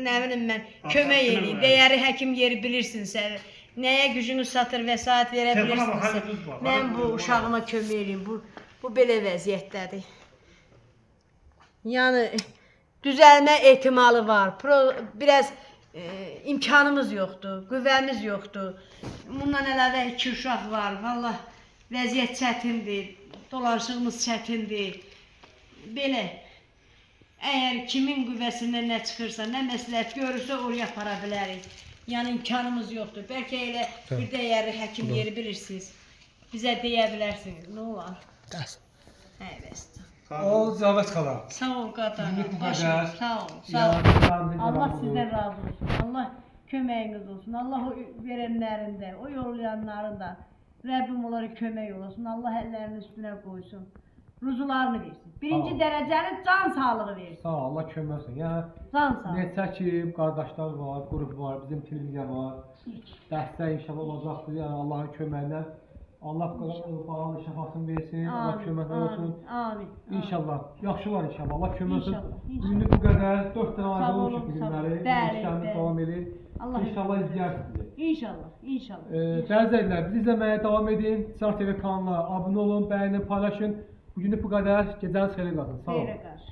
Nə bilim mən, kömək eləyin. Dəyəri həkim yeri bilirsinizsə, nəyə gücünüz çatır, vəsait verə bilirsinizsə, mən bu uşağıma kömək eləyim. Bu belə vəziyyətdədir. Yəni düzəlmə ehtimalı var. Biraz imkanımız yoxdur, qüvvəmiz yoxdur. Bundan əlavə 2 uşaq var. Vallah vəziyyət çətindir, dolanışığımız çətindir. Belə. Əgər kimin qüvvəsindən nə çıxırsa, nə məsləhət görürsə oraya apara bilərik. Yəni imkanımız yoxdur. Bəlkə elə bir dəyərli həkim yeri bilirsiniz. Bizə deyə bilərsiniz. Nə olar? Hə, bəs. Ol, zəhmət xala. Sağ ol qadan. Günlük bu qədər. Sağ ol. Sağ ol. Allah sizdən razı olsun. Allah köməyiniz olsun. Allah o verənlərin də, o yollayanların da Rəbbim onlara kömək olsun. Allah əllərinin üstünə qoysun. Ruzularını versin. Birinci dərəcəli can sağlığı versin. Sağ ol, Allah kömək olsun. Yəni can sağlığı. Neçə ki qardaşlar var, qrup var, bizim televiziya var. Dəstək inşallah olacaqdır. Yəni Allahın köməyi ilə. Allah bu qədər balanın şəfasını versin. Allah kömək olsun. Amin. İnşallah. Yaxşı olar inşallah. Allah kömək olsun. Günlük bu qədər 4 dənə ayrı olmuşuq bu günləri. İşlərimiz davam edir. İnşallah izləyərsiniz. İnşallah, inşallah. Dəyərli izləyicilər, bizi izləməyə davam edin. Çınar TV kanalına abunə olun, bəyənin, paylaşın. Bugünlük bu qədər. Gecəniz xeyrə qalsın. Sağ olun. Xeyrə qarşı.